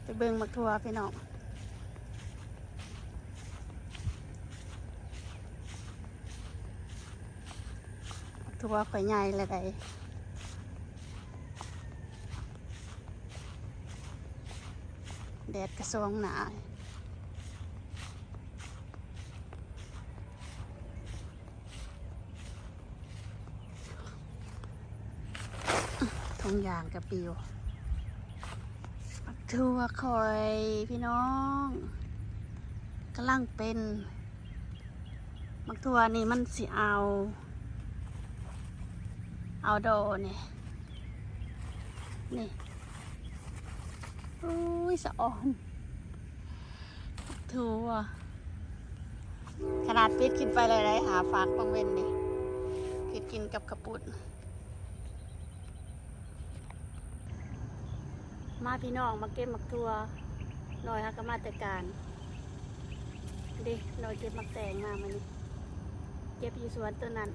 ໄປເບິ່ງໝາກຖົ່ວພີ່ນ້ອງ. ໝາກຖົ່ວຂ້ອຍໃຫຍ່ແລ້ວໃດ໋ ແດດກະສ່ອງໜ້າ. ຖົງຢາງກະປິວ. ໝາກຖົ່ວຂ້ອຍພີ່ນ້ອງ ກຳລັງເປັນ. ໝາກຖົ່ວນີ້ມັນຊິເອົາ ເອົາດອກນີ້ ນີ້ ໂອ້ຍ ສະອອນ. ຖົ່ວ ຂະໜາດປິດຂຶ້ນໄປແລ້ວໄດ໋ ຫາຝາກບັງເວັນນີ້ ເຮັດກິນກັບເຂົ້າປຸ້ນ. ມາພີ່ນ້ອງ ມາເກັບໝາກຖົ່ວ. ນ້ອຍເຮົາກະມາແຕ່ການເດ້ ນ້ອຍເກັບໝາກແຕງມາມື້ນີ້ ເກັບຢູ່ສວນໂຕນັ້ນ.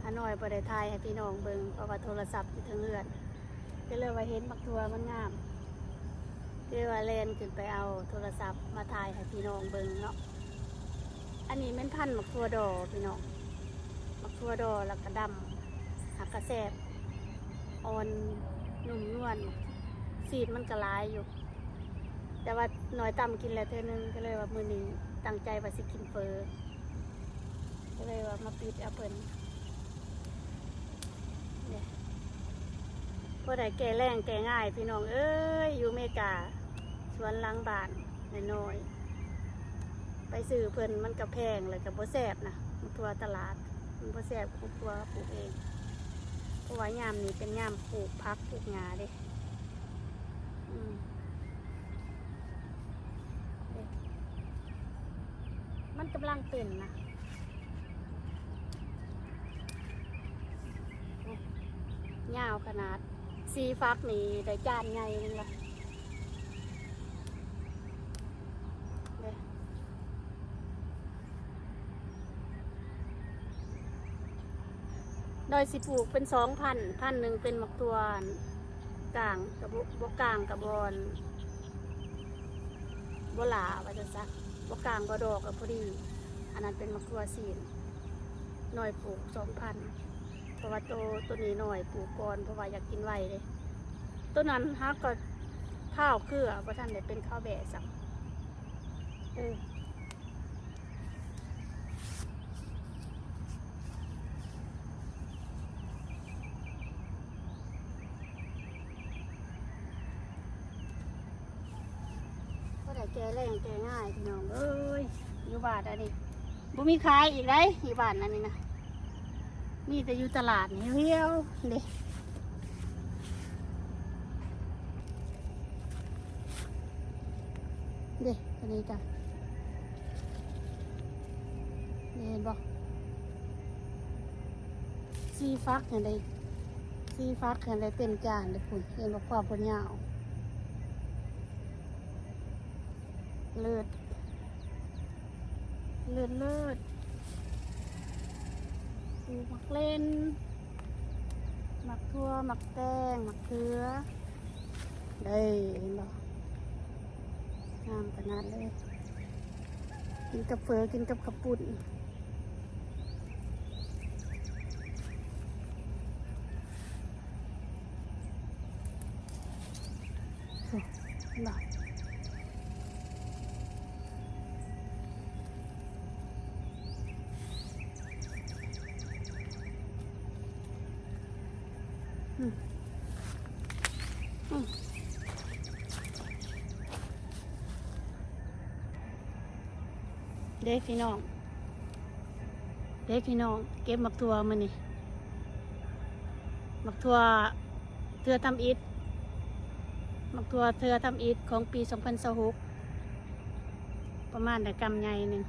ອານ້ອຍບໍ່ໄດ້ຖ່າຍໃຫ້ພີ່ນ້ອງເບິ່ງ ເພາະວ່າໂທລະສັບຢູ່ເທິງເຮືອນ ກະເລີຍວ່າເຫັນໝາກຖົ່ວມັນງາມ ກະເລີຍວ່າແລ່ນຂຶ້ນໄປເອົາໂທລະສັບມາຖ່າຍໃຫ້ພີ່ນ້ອງເບິ່ງເນາະ. ອັນນີ້ແມ່ນພັນໝາກຖົ່ວດໍພີ່ນ້ອງ ໝາກຖົ່ວດໍ ລະກະດຳ ຫາກກະແຊບ ອ່ອນ ນຸ້ມນວນ ຊີ້ນມັນກະຫຼາຍຢູ່ ແຕ່ວ່ານ້ອຍຕຳກິນແລ້ວເທື່ອໜຶ່ງ ກະເລີຍວ່າມື້ນີ້ຕັ້ງໃຈວ່າຊິກິນເຝີ ກະເລີຍວ່າມາປິດເອົາເພິ່ນເດ້. ພໍໄດ້ແກ້ແລ້ງແກ້ງາຍພີ່ນ້ອງເອີຍ ຢູ່ເມກາ ສວນຫຼັງບ້ານນ້ອຍໆ ໄປຊື້ເພິ່ນມັນກະແພງ ແລ້ວກະບໍ່ແຊບນະ ໝາກຖົ່ວຕະຫຼາດມັນບໍ່ແຊບ ໝາກຖົ່ວປູກເອງ ເພາະວ່າຍາມນີ້ເປັນຍາມປູກຜັກປູກຫຍ້າເດ້. ອືມ ເດ້ ມັນກຳລັງເປັນນະ ໂອ້ ຍາວຂະໜາດ ສີ່ຝັກນີ້ໄດ້ຈານໃຫຍ່ໜຶ່ງລະ ເດ້. ນ້ອຍຊິປູກເປັນສອງພັນ ພັນໜຶ່ງເປັນໝາກຖົ່ວກາງ ກະບໍ່ ບໍ່ກາງກະບໍ່ ບໍ່ຫຼ້າວ່າຊັ້ນຊະ ບໍ່ກາງບໍ່ດອກກະພໍດີ. ອັນນັ້ນເປັນໝາກຖົ່ວຊີ້ນ ນ້ອຍປູກສອງພັນ ເພາະວ່າໂຕ ໂຕນີ້ນ້ອຍປູກກ່ອນ ເພາະວ່າຢາກກິນໄວເດ້. ໂຕນັ້ນຫາກະພ້າວເຄືອ ບໍ່ທັນໄດ້ເປັນຂາວແບ້ຊ້ຳ ເອີ. ພໍໄດ້ແກ້ແລ້ງແກ້ງາຍພີ່ນ້ອງເອີຍ ຢູ່ບ້ານອັນນີ້ ບໍ່ມີຂາຍອີກໃດ໋ ຢູ່ບ້ານອັນນີ້ນະ ມີແຕ່ຢູ່ຕະຫຼາດນີ້ ຮຽວໆ ເດ້ ເດ້ ອັນນີ້ກະ ເຫັນບໍ່ ສີ່ຝັກຫັ້ນເດ້ ສີ່ຝັກຫັ້ນໄດ້ເຕັມຈານເດ້ພຸ້ນ ເຫັນບໍ່ ຄວາມເພິ່ນຍາວ ເລີດ ເລີດ ເລີດ ປູກໝາກເລັ່ນ ໝາກຖົ່ວ ໝາກແຕງ ໝາກເຂືອ ເດ້ ເຫັນບໍ່ ງາມຂະໜາດເລີຍ ກິນກັບເຝີ ກິນກັບເຂົ້າປຸ້ນ. ເຫັນບໍ່ ອືມ ອືມ ເດ້ພີ່ນ້ອງ ເດ້ພີ່ນ້ອງ ເກັບໝາກຖົ່ວມື້ນີ້ ໝາກຖົ່ວເທື່ອທຳອິດ ໝາກຖົ່ວເທື່ອທຳອິດຂອງປີສອງພັນຊາວຫົກ ປະມານໄດ້ກຳໃຫຍ່ໜຶ່ງ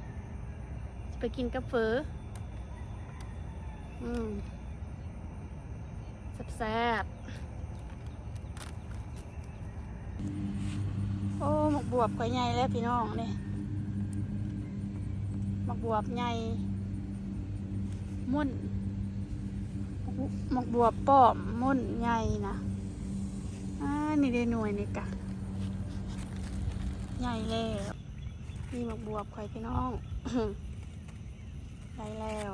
ຊິໄປກິນກັບເຝີ ອືມ. ແຊບໆ ໂອ້ ໝາກບວບກະໃຫຍ່ແລ້ວພີ່ນ້ອງນີ້ ໝາກບວບໃຫຍ່ ມົ້ນ ໝາກບວບປ້ອມ ມົ້ນໃຫຍ່ນະ ອ່າ ນີ້ເດ້ໜ່ວຍນີ້ກະ ໃຫຍ່ແລ້ວ ມີໝາກບວບຂ້ອຍພີ່ນ້ອງ ໄດ້ແລ້ວ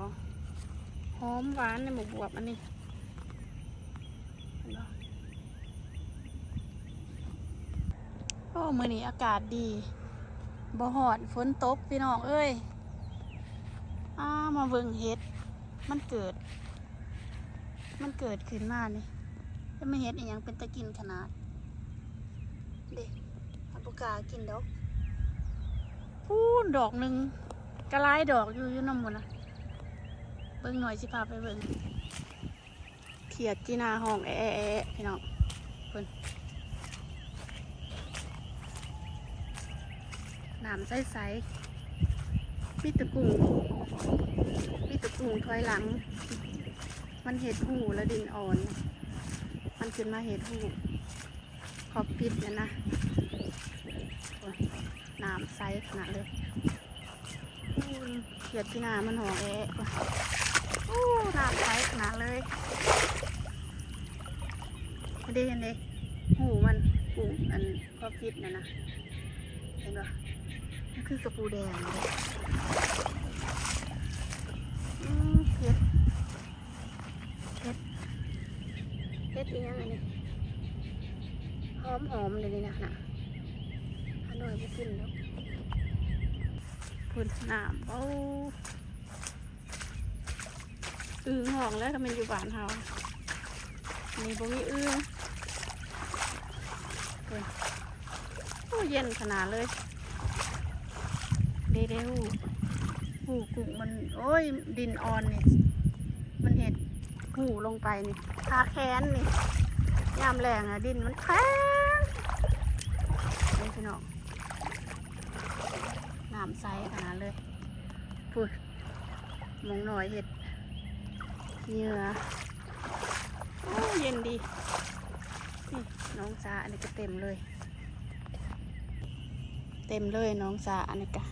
ຫອມຫວານໃນໝາກບວບອັນນີ້ ເຫັນບໍ່? ໂອ້ ມື້ນີ້ອາກາດດີ ບໍ່ຮ້ອນ ຝົນຕົກ ພີ່ນ້ອງເອີຍ. ອາ ມາເບິ່ງເຫັດ ມັນເກີດ ມັນເກີດຂຶ້ນມານີ້ ແຕ່ມັນເຫັດອີ່ຫຍັງເປັນຕາກິນຂະໜາດ ເດ້ ເຮົາບໍ່ກ້າກິນດອກ. ພຸ້ນດອກໜຶ່ງ ກະຫຼາຍດອກຢູ່ ຢູ່ນຳໝູ່ນະ ເບິ່ງໜ້ອຍ ຊິພາໄປເບິ່ງ. ຂຽດຈີນາຮ້ອງແອະໆໆ ພີ່ນ້ອງ ເພິ່ນ ນ້ຳໃສໆ ມີແຕ່ກຸ້ງ ມີແຕ່ກຸ້ງຖອຍຫຼັງ ມັນເຮັດຮູແລ້ວດິນອ່ອນ ມັນຂຶ້ນມາເຮັດຮູ ຂອບປິດນັ້ນນະ ໂອ້ຍ ນ້ຳໃສຂະໜາດເລີຍ. ໂອ້ຍ ຂຽດຈີນາມັນຮ້ອງແອະ ໂອ້ ນ້ຳໃສຂະໜາດເລີຍ ເຫັນເດ້ ເຫັນເດ້ ຮູມັນ ກຸ້ງອັນ ຂອບປິດນັ້ນນະ ເຫັນບໍ່? ມັນຄືກະປູແດງເດ້ ອືມ ຂຽດ ເຫັດ ເຫັດອີ່ຫຍັງອັນນີ້ ຫອມໆ ເດນີ້ນະ ນະ ຂ້ານ້ອຍບໍ່ກິນດອກ. ພຸ້ນ ນ້ຳ ໂອ້ ອຶ່ງຮ້ອງແລ້ວ ຖ້າແມ່ນຢູ່ບ້ານເຮົາ ນີ້ບໍ່ມີອຶ່ງ ພຸ້ນ. ໂອ້ ເຢັນຂະໜາດເລີຍ ເດ້ໆ ຮູ ຮູກຸ້ງມັນ ໂອ້ຍ ດິນອ່ອນນີ້ ມັນເຮັດຮູລົງໄປນີ້ ຄາແຂນນີ້ ຍາມແລ້ງອະ ດິນມັນແຂງ ເດ້ພີ່ນ້ອງ ນ້ຳໃສຂະໜາດເລີຍ ພຸ້ນ ໝ່ອງນ້ອຍເຮັດເຫຍື່ອ ໂອ້ ເຢັນດີ ນີ້ໜອງສາອັນນີ້ກະເຕັມເລີຍ ເຕັມເລີຍໜອງສາອັນນີ້ກະ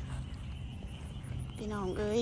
ພີ່ນ້ອງເອີຍ.